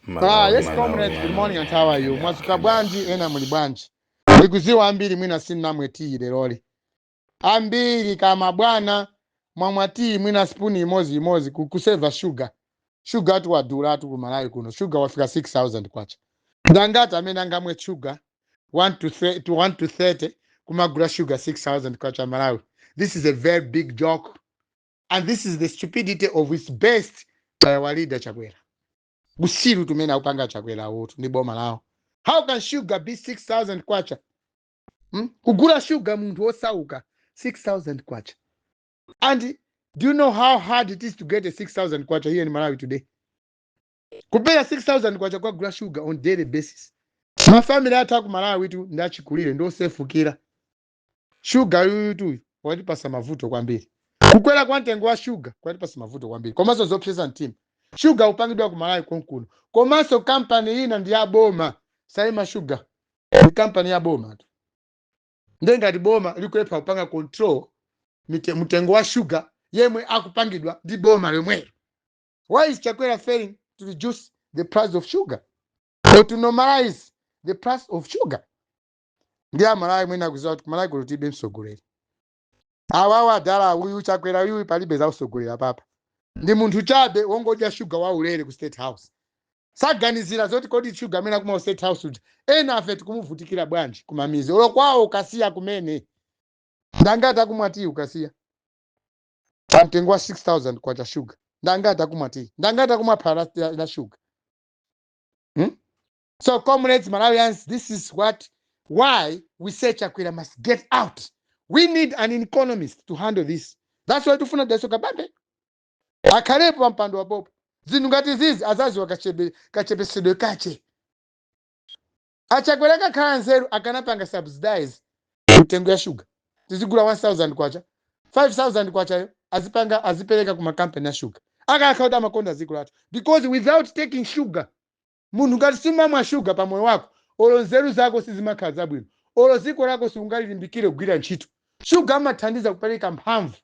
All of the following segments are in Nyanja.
Yes, comrades, good morning and how are you? Mwadzuka bwanji? Ena muli bwanji? Ndikuziwa ambiri mwina sinnamwe tiyi leroli. Ambiri kama bwana mwamwa tiyi mwina spoon imodzi imodzi kuseva sugar. Sugar atu wadula atu ku Malawi kuno. Sugar wafika 6000 kwacha. Ndangati amene angamwe sugar 1 to 30, to 1 to 30 kumagula sugar 6000 kwacha Malawi? This is a very big joke. And this is the stupidity of its best by our leader Chakwera. Busiru tumene akupanga Chakwera wotu ndi boma lawo. How can sugar be 6000 kwacha? Kugula sugar munthu osauka 6000 kwacha. And do you know how hard it is to get a 6000 kwacha here in Malawi today? Kupeza 6000 kwacha kwagula sugar on daily basis. Mafamily athu ku Malawi tu ndachikulire ndosefukira. Sugar yuyu tu watipasa mavuto kwambiri. Kukwera kwa mtengo wa sugar kwatipasa mavuto kwambiri. Komanso zopsesa mtima. Sugar upangidwa ku Malawi konkuno. Komanso kampani ina ndi ya boma, Salima Sugar. Ndi kampani ya boma tu. Ndengati boma likulepha kupanga control mtengo wa sugar yemwe akupangidwa ndi boma lomwelo. Why is Chakwera failing to reduce the price of sugar or to normalize the price of sugar? Ndi Amalawi mwene akuziwa kuti kumalawi kuno tilibe mtsogoleri. Awawa adala uyu Chakwera uyu palibe za utsogoleri papa. Ndi munthu chabe wongodya sugar waulere ku State House. Saganizira zoti kodi sugar amene akuma ku State House uja ena afe tikumuvutikira bwanji kumamizi olo kwawo ukasiya kumene. Ndangati akumwa tiyi ukasiya pamtengo wa 6000 kwacha sugar? Ndangati akumwa tiyi? Ndangati akumwa phala la sugar? So comrades, Malawians, this is what why we say Chakwera must get out. We need an economist to handle this. That's why tifuna Dalitso Kabambe akhalepo pampando wapopo. Zinthu ngati zizi azaziwa kachepesedwe kache. Achakwera kakhala nzeru akanapanga subsidize mitengo ya sugar, tizigula 1000 kwacha, 5000 kwachayo azipanga azipereka ku makampani ya sugar akakhala kuti amakonda dziko lathu, because without taking sugar, munthu ngati simamwa sugar pa moyo wako, olo nzeru zako sizimakhala zabwino, olo dziko lako siungalilimbikire kugwira ntchito. Shuga amathandiza kupereka mphamvu.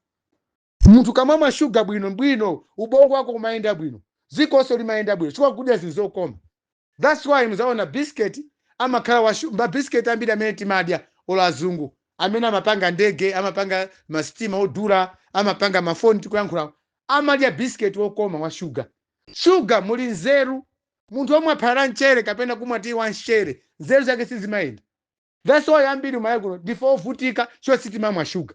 Munthu kamamwa shuga bwino bwino, ubongo wako umayenda bwino, dzikonso limayenda bwino chifukwa kudya zinthu zokoma. That's why muzaona biscuit amakhala wa mabiscuit ambiri amene timadya, olo azungu amene amapanga ndege, amapanga masitima odula, amapanga mafoni tikuyankhula, amadya biscuit wokoma wa shuga. Shuga muli nzeru. Munthu omwe aphala mchere kapena kumwa tiyi wa mchere, nzeru zake sizimayenda. That's why ambiri Malawi kuno ndife ovutika cho sitimamwa shuga.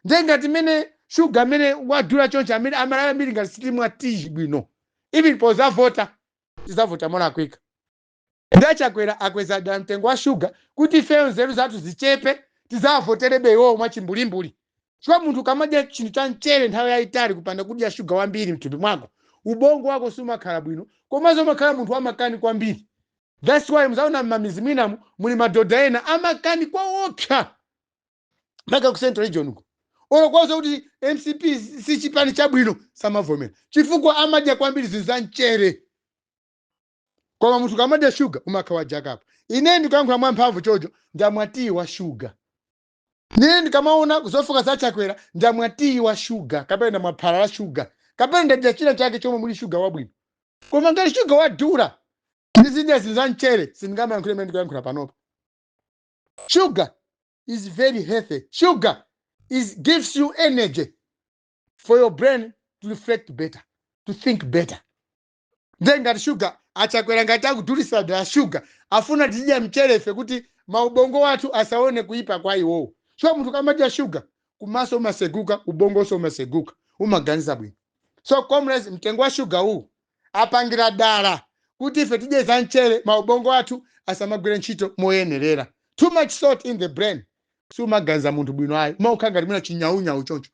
Ndiye ngati mene shuga amene wadula choncho, amene Amalawi ambiri ngati sitimwa tiyi bwino, even pozavota tizavota molakwika. Ndachakwera akweza da mtengo wa shuga kuti ifeyo nzeru zathu zichepe, tizavoterebe iwowo mwachimbulimbuli, chifukwa munthu ukamadya chinthu cha mchere nthawi yayitali kupanda kudya shuga wambiri mthupi mwako, ubongo wako sumakhala bwino, komanso umakhala munthu wamakani kwambiri. That's why muzaona mmamizi mwinamu muli madhodha ena amakani kwaopsa, maka ku Central Region uko, olo kwazo kuti MCP si chipani chabwino samavomera chifukwa amadya kwambiri zinthu za mchere. Koma munthu kamadya shuga umakhala wajakapo. Ine ndikuyankhula mwamphamvu chocho, ndamwa tiyi wa shuga. Nine ndikamaona zofoka za Chakwera, ndamwa tiyi wa shuga kapena ndamwa phala la shuga kapena ndadya china chake chomwe muli shuga wabwino. Koma ngati shuga wadula ndizidya zinthu za mchere, sindingamayankhule imene ndikuyankhula panopa. Sugar is very healthy. Sugar is gives you energy for your brain to reflect better, to think better. Ndiye ngati shuga achakwera ngati akudulisa dala shuga, afuna tizidya mchere ife kuti maubongo wathu asaone kuipa kwa iwowo. So munthu kamadya shuga, kumaso umaseguka, ubongonso umaseguka, umaganiza bwino. So comrades, mtengo wa shuga uwu apangira dala kuti ife tidye za mchere, maubongo athu asamagwire ntchito moyenerera. Too much salt in the brain, sumaganiza munthu bwino ayi, umakhala ngati mwina chinyaunyau choncho.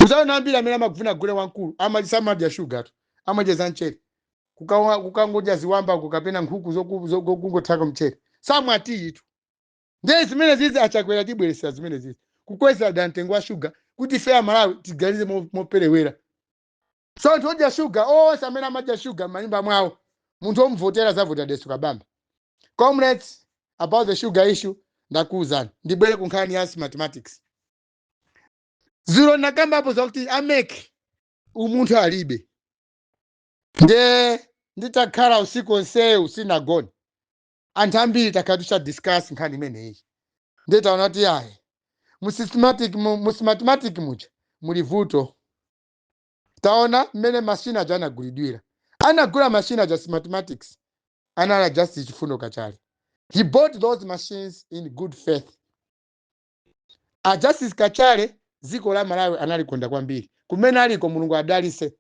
Uzaona ambiri amene amagufuna gule wamkulu samadya shuga tu, amadya za mchere. Kukangodya ziwamba uko kapena nkhuku zokungothaka mchere, samwa tiyi tu. Ndiye zimene zizi achakwera tibweresera zimene zizi kukweza da mtengo wa shuga kuti ife Amalawi tiganize moperewera. So anthu odya shuga onse amene amadya shuga m'manyumba mwawo, munthu omuvotera zavota Dalitso Kabambe. Comrades, about the sugar issue ndakuwuzani. Ndibwere ku nkhani ya mathematics. Zulo nakambapo zakuti a MEC umunthu alibe nde. Nditakhala usiku onsewu sinagone, anthu ambiri takhala ticha discuss nkhani imeneyi. Nditaona kuti ayi, mu systematic mu Smartmatic muja muli vuto. Taona mmene mashina aja anagulidwira. Anagula mashina aja, Smartmatics, anala Justice Chifundo Kachale. He bought those machines in good faith. A Justice Kachale, dziko la Malawi analikonda kwambiri. Kumene aliko, Mulungu adalise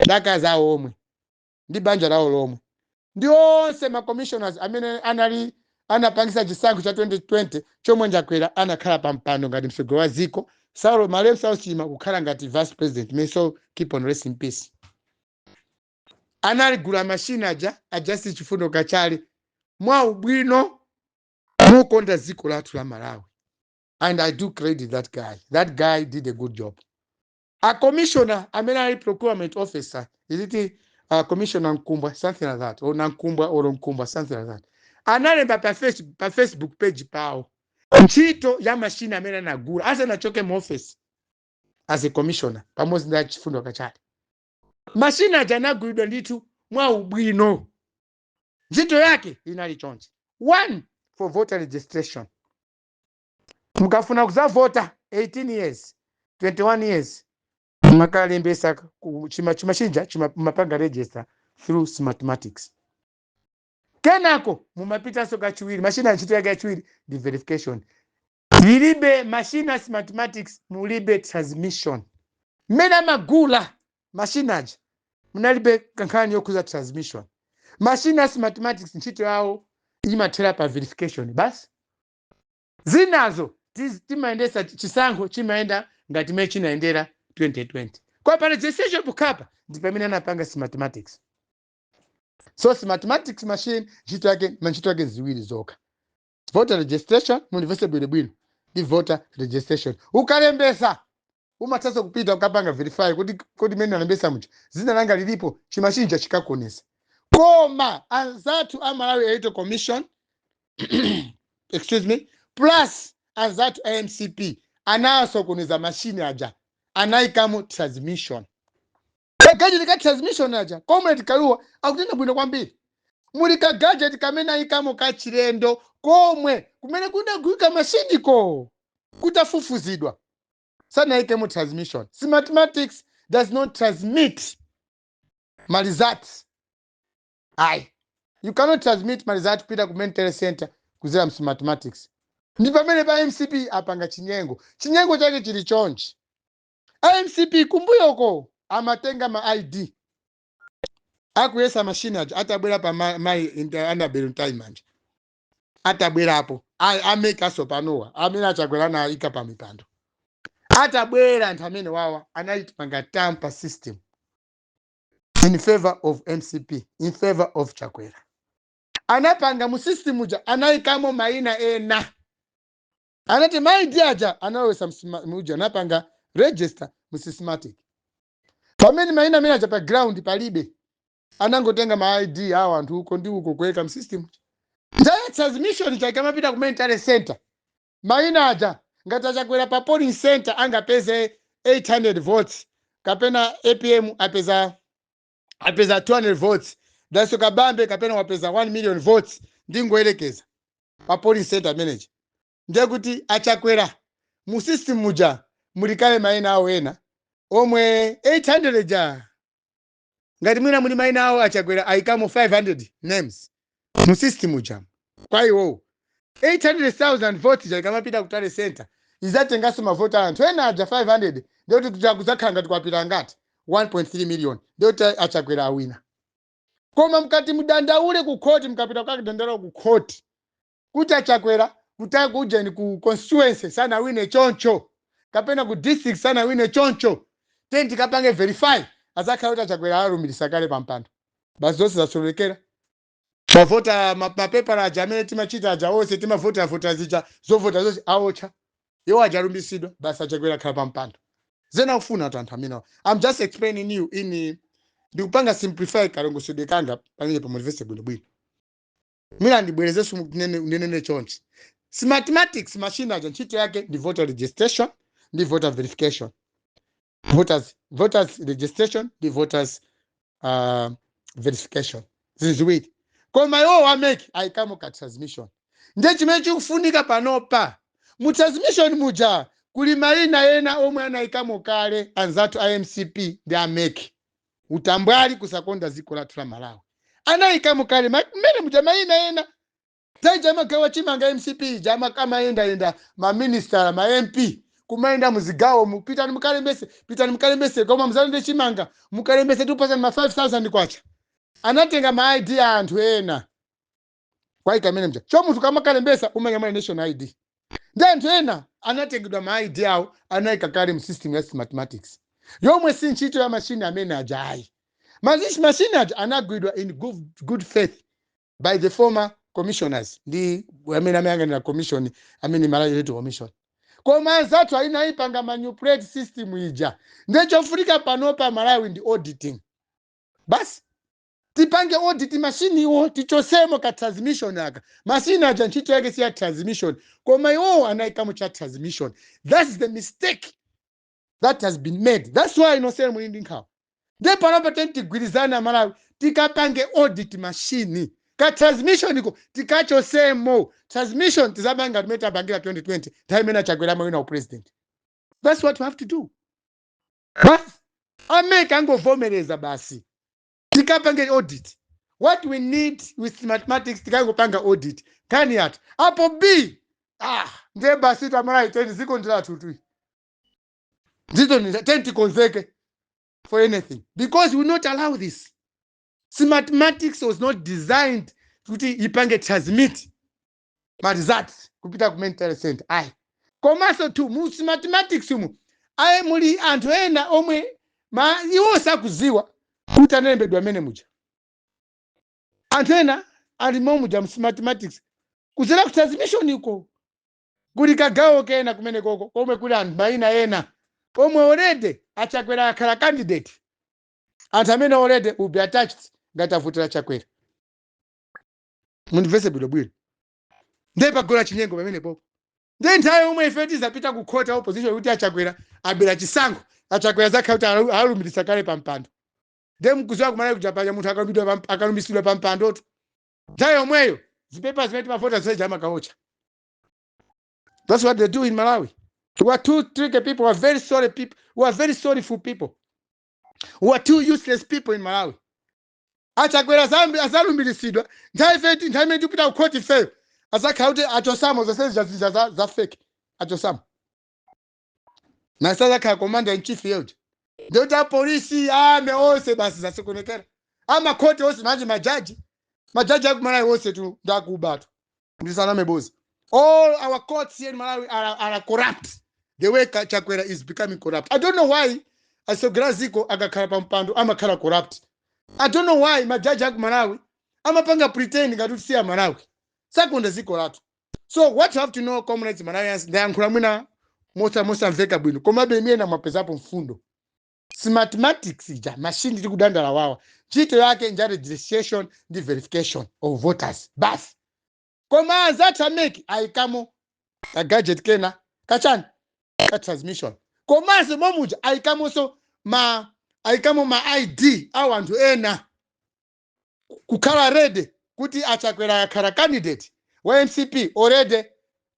daka zawo omwe ndi banja lawo lomwe ndi onse ma commissioners amene anali anapangisa chisankho cha 2020 chomwe Njakwera anakhala pa mpando ngati mtsogoleri wa dziko, Saulo, malemu Saulo Chilima kukhala ngati vice president. May soul keep on rest in peace. Analigula mashina aja a Justice Chifundo Kachale mwa ubwino, mukonda dziko lathu la Malawi, and I do credit that guy. That guy did a good job. A commissioner amene ali procurement officer, is it Commissioner Nkumbwa, something like that, or Nankumbwa or Nkumbwa, something like that, analemba pa Facebook page pawo ntchito ya mashina amene anagula asanachoke mu office as a commissioner pamodzi ndi Achifundo Kachale. Mashina aja anagulidwa ndithu mwa ubwino. Ntchito yake inali chonchi: one, for voter registration. Mukafuna kuzavota, 18 years, 21 years, makalembesa chima chinja chima mapanga register through Smartmatics. Kenako mumapitanso kachiwiri. Mashina ntchito yake yachiwiri ndi verification. Lilibe mashina Smartmatics, mulibe transmission. Mmene amagula mashina aja munalibe kankhani yokhuza transmission. Mashina Smartmatics ntchito yawo imathera pa verification basi. Zinazo timayendesa chisankho chimayenda ngati mmene chinayendera 2020. Kwa pa registration pokhapa ndi pamene anapanga Smartmatics. So Smartmatics machine ntchito yake, mantchito yake ziwiri zokha: voter registration, mundimvese bwinobwino, ndi voter registration. Ukalembesa umathanso kupita ukapanga verify kuti mene alembesa muja zina langa lilipo, chimachinja chikakonesa. Koma anzathu a Malawi Electoral Commission, excuse me, plus anzathu a MCP anasokoneza mashini aja, anayikamo transmission, ka gadget ka transmission aja. Comrade Kaluwa akutenda bwino kwambiri. Muli ka gadget kamene ayikamo kachilendo komwe kumene kunagwika mashiniko kutafufuzidwa sanayikemo transmission. Smartmatics does not transmit ma results ayi. You cannot transmit ma results kupita ku main tally center kuzera mSmartmatics. Ndi pamene pa MCP apanga chinyengo. Chinyengo chake chili chonchi: MCP kumbuyoko amatenga ma ID akuyesa mashini aja atabwera pa mai Annabel Mtalimanja atabwerapo, amekaso panowa amene achakwera nayika pa mipando. Atabwera anthu amene wawa anayipanga tamper system in favor of MCP, in favor of Chakwera. Anapanga mu system uja, anayikamo maina ena. Anati ma ID aja analowesa muja, anapanga register mu systematic, pamene maina amene aja pa ground palibe. Anangotenga ma ID awo anthu uko ndi uko kuweka mu system. Njaya transmission chake amapita ku main tally center, maina aja, ngati achakwera pa polling center angapeze 800 votes, kapena APM apeza 200 votes, Daso Kabambe kapena wapeza 1 million votes, ndingoyerekeza, pa polling center manager, ndiye kuti achakwera mu system muja mulikale maina awo ena omwe 800 ja, ngati mwina muli maina awo achakwera ayikamo 500 names mu system uja. Kwa iwowo 800,000 votes ja ikamapita ku tally center izatenganso mavoti a anthu ena aja 500, ndiyoti kudzakhala ngati kwapita ngati 1.3 million, ndiyoti achakwera awina. Koma mkati mudandaule ku khoti, mukapita kukadandaula ku khoti kuti achakwera kutaya kujeni ku constituency sanawine choncho, kapena ku district sanawine choncho, tenti tikapange verify, azakhala kuti achakwera alumbirisa kale pampando. Basi, zonse zasolekera. Mavota mapepala aja amene timachita aja onse timavota vota zija, zovota zonse aotcha, iwo aja alumbisidwa. Basi, achakwera khala pampando. Zena kufuna atu anthu amenewa. I'm just explaining you in, ndikupanga simplify kalongosoledwe kanga pamene pamulivese bwinobwino. Mwina ndibwerezenso ndinene chonchi: Smartmatics machine aja ntchito yake ndi voter registration ndi voter verification, voters registration ndi voters verification. Zinthu ziwiri, koma iwo a MEC ayikamo ka transmission. Ndiye chimene chikufunika panopa, mu transmission muja kuli mayina ena omwe anayikamo kale anzathu a MCP ndi a MEC. Utambwali, kusakonda dziko lathu la Malawi, anayikamo kale mmene muja mayina ena. Taija amagawa chimanga MCP ija, amayendayenda maminister, ma MP, kumayenda muzigawo mu, "Pitani mukalembese, pitani mukalembese, koma muzalande chimanga, mukalembese, tikupasani ma 5000 kwacha." Anatenga ma ID a anthu ena kwaika amene mja. Cho munthu kamakalembesa umanyamula national ID, ndi anthu ena anatengedwa ma ID awo, anayika kale mu system ya mathematics, yomwe si ntchito ya mashini amene aja ayi. Mashini aja anagwidwa in good faith by the former commissioners ndi amene amayang'anira commission, amene Malawi Electoral Commission. Koma anzathu ayinayipanga manipulate system ija. Ndechofunika panopa Malawi ndi auditing basi. Tipange audit mashiniwo, tichosemo ka transmission aka. Mashini aja ntchito yake si ya transmission, koma iwowo anayikamo cha transmission. That's the mistake that has been made. That's why inosere muli ndi nkhawa. Ndiye panopa teni tigwirizane Amalawi, tikapange audit mashini, ka transmission iko tikachosemo. Transmission tizapanga timene tapangira 2020, nthawi imene aChakwera amawina upresident. That's what we have to do basi. A MEC angovomereza basi, tikapange audit. What we need with mathematics, tikangopanga audit, kani yati apo b ah, ndiye basi. Tamalawi teni ziko ndilathu ndizo teni tikonzeke for anything, because we not allow this. Smartmatics was not designed kuti ipange transmit ma results kupita ku main tally center ayi. Komanso tu mu Smartmatics umu ayi, muli anthu ena omwe ma iwo sakuziwa kuti analembedwa amene muja. Anthu ena ali momuja mu Smartmatics kuzera ku transmission iko. Kuli kagawo kena kumene koko komwe kuli anthu mayina ena omwe already aChakwera akhala candidate. Anthu amene already will be attached ngati avotera Chakwera. Mundimvese bwinobwino. Ndiye pagona chinyengo pamene popo. Ndiye nthawi yomwe ife tizapita ku court, opposition, kuti aChakwera abera chisankho, aChakwera zakhala kuti alumiritsa kale pa mpando. Ndiye mkuziwa kumalawi kuja paja munthu akalumisidwa pa mpandotu, nthawi yomweyo zipepa zimene timavota zonse amakaocha. That's what they do in Malawi. We are too tricky people. We are very sorry people. We are very sorryful people. We are too useless people in Malawi. AChakwera zambi azalumbiritsidwa, nthawi ife nthawi imene tikupita ku court ifeyo, azakhala kuti achosamo zonse zija zija za fake, achosamo nasazakhala commander in chief yejo. Ndikuti apolisi ame onse basi zasokonekera, amakhoti onse manje, majaji akumalawi onse tu ndakubatu. Ndisaname boza, all our courts here in Malawi are corrupt the way Chakwera is becoming corrupt. I don't know why asogera ziko akakhala pa mpando amakhala corrupt. I don't know why majaji aku Malawi amapanga pretend ngati kuti siya Malawi, sakonda ziko lathu. So what you have to know, comrades, Malawians, ndayankhula mwina mosamveka bwino, komabe imene mwapezapo mfundo. Smartmatics ija, mashini tikudandala wawa, ntchito yake nja registration ndi verification of voters basi. Koma anzathu a MEC ayikamo ka gadget kena kachani, ka transmission. Komanso momuja ayikamonso ma ayikamo ma ID au anthu ena kukhala ready kuti aChakwera akhala candidate wa MCP, already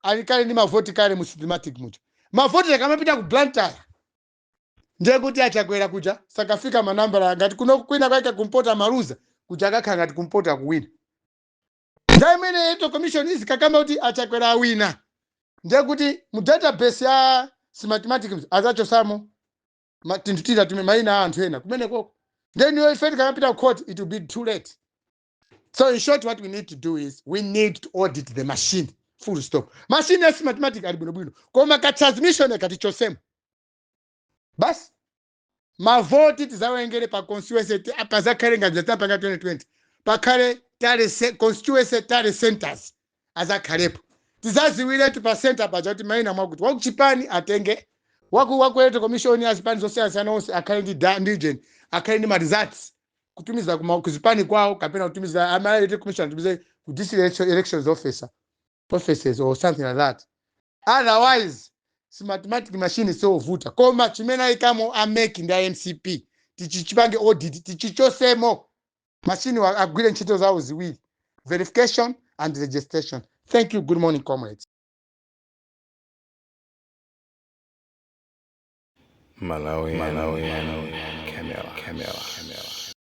alikale ndi mavoti kale mu Smartmatic muja. Mavoti akamapita ku Blantyre, ndiye kuti aChakwera kuja sakafika manambala. Ngati kuno kwina kwaika kumpota maluza, kuja akakhala ngati kumpota kuwina. Nthawi imene Electoral Commission izikakamba kuti aChakwera awina, ndiye kuti mu database ya Smartmatic azachosamo tinthu tita tume mayina a anthu ena kumene koko. Then ife tikamapita ku court, it will be too late. So in short, what we need to do is we need to audit the machine, full stop. Machine ya Smartmatic ali bwinobwino, koma ka transmission katichosemo basi. Mavoti tizawerengere pa constituency, pazakhale ngati zatapanga 2020, pakhale tally constituency tally centers azakhalepo. Tizaziwiretu pa center paja kuti mayina mwakuti wakuchipani atenge, waku Electoral Commission, azipani zosiyanasiyana onse akhale ndi ndi gen akhale ndi ma results kutumiza kuzipani kwawo, kapena kutumiza ama Electoral Commission atumize ku district elections officer offices or something like that. Otherwise Smartmatic machine siovuta, koma chimene ayikamo a MEC ndi a MCP, tichichipange audit, tichichosemo. Machine agwire ntchito zawo ziwiri, verification and registration. Thank you. Good morning, comrades. Malawi, Malawi, Camera, Camera, Camera.